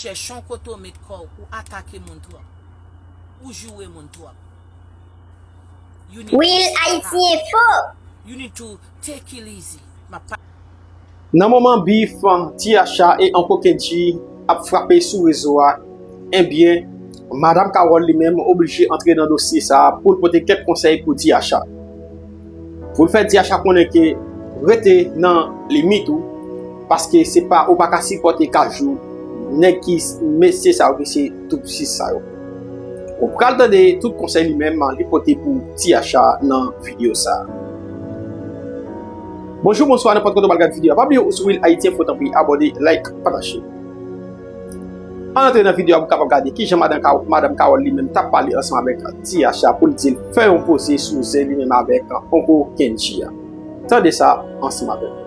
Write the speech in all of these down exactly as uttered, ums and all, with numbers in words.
Chèche yon kote w met kò w, ou atake moun twòp. Ou joure moun twòp. You need to Real stop. Haiti Info. You need to take it easy. M ap pa- Nan moman bif Tiacha e Uncle Kendji ap frape sou rezo a, ebyen, Madanm Carole li menm oblije antre nan dosye sa a pou l pote kèk konsèy pou Tiacha. Pou l fè Tiacha konnen ke rete nan limit ou, paske se pa, ou pa ka sipòte kajou nèg ki, mesye sa yo ki se toupsis sa yo. Ou pral tande tout konsèy li menm li pote pou Tiacha nan videyo sa a. Bonjou, bonswa, nenpòt kote w pral gade videyo a. Pa bliye ou sou Real Haiti Info, tanpri abòne, like, pataje. Ann antre nan videyo a pou w kapab gade kijan madan Ka-, madanm Carole li menm t ap pale ansanm avèk Tiacha pou l di l fè yon poze sou zen li menm avèk Uncle Kendji a. Tande sa ansanm avè m.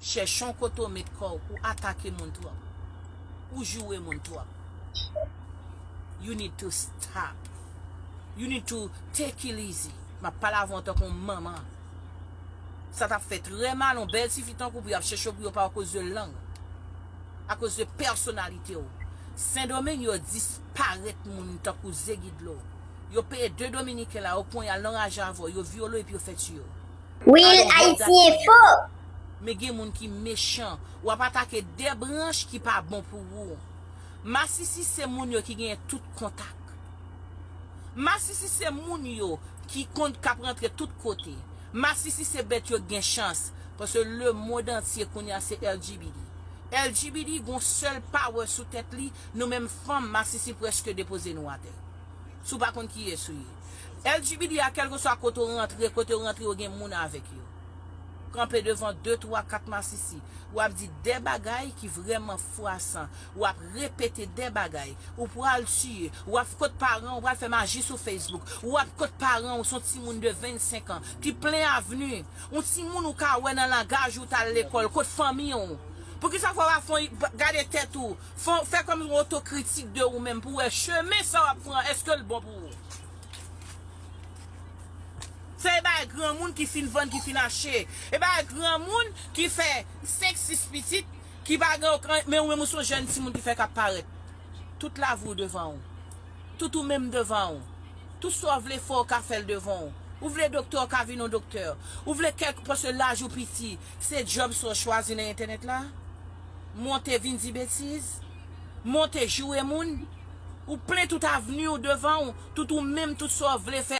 Chèche yon kote w met kò w, ou atake moun twòp. Ou joure moun twòp. You need to stop. You need to take it easy. M ap pale avè w antanke yon manman. Sa t ap fè trè mal yon bèl tifi tankou w pou y ap chèche w pou yo pa w akoz de lang, akoz de pèsonalite w. Sendomeng yo disparèt moun tankou zegidlo. Yo peye de Dominiken la, yo pran y al nan raje avè w, yo vyole w epi yo fè tiye w. Real Haiti Info. Men gen moun ki mechan. W ap atake de branch ki pa bon pou ou. Masisi se moun yo ki genyen tout kontak. Masisi se moun yo ki konn k ap rantre tout kote. Masisi se bèt yo gen chans. Paske lemonn antye kounye a se L G B T. L G B T gon sèl power sou tèt li, nou menm fanm, masisi prèske depoze nou atè. Si w pa konn kiyès ou ye. L G B T a, kèlkeswa kote w rantre, kote w rantre, yo gen moun avèk yo. Kanpe devan de, twa, kat masisi. W ap di de bagay ki vrèman fwasan. W ap repete de bagay. Ou pral tiye. W ap kot paran w, w pral fè maji sou Facebook. W ap kot paran w, se yon timoun de vennsenk an, ki plen avni. Yon timoun ou ka wè nan langaj ou t al lekòl, kot fanmi w. Poukisa fò w ap fè yon, gade tèt ou, fè, fè kòm yon otokritik de ou menm pou w wè chemen sa w ap pran, èske l bon pou ou? Se bagay granmoun ki fin vann, ki fin achte. E bagay granmoun ki fè senk, sis pitit, ki pa gen okenn, men ou menm ou se yon jèn timoun ki fèk ap parèt. Tout lavi w devan ou. Tout ou menm devan ou. Tout sa w vle fè, w ka fè l devan ou. Ou vle doktè, w ka vin yon doktè. Ou vle kèk, paske laj ou piti, se djòb sa w chwazi nan entènèt la. Monte vin di betiz. Monte joure moun. Ou plen tout avni w devan ou. Tout ou menm, tout sa w vle fè.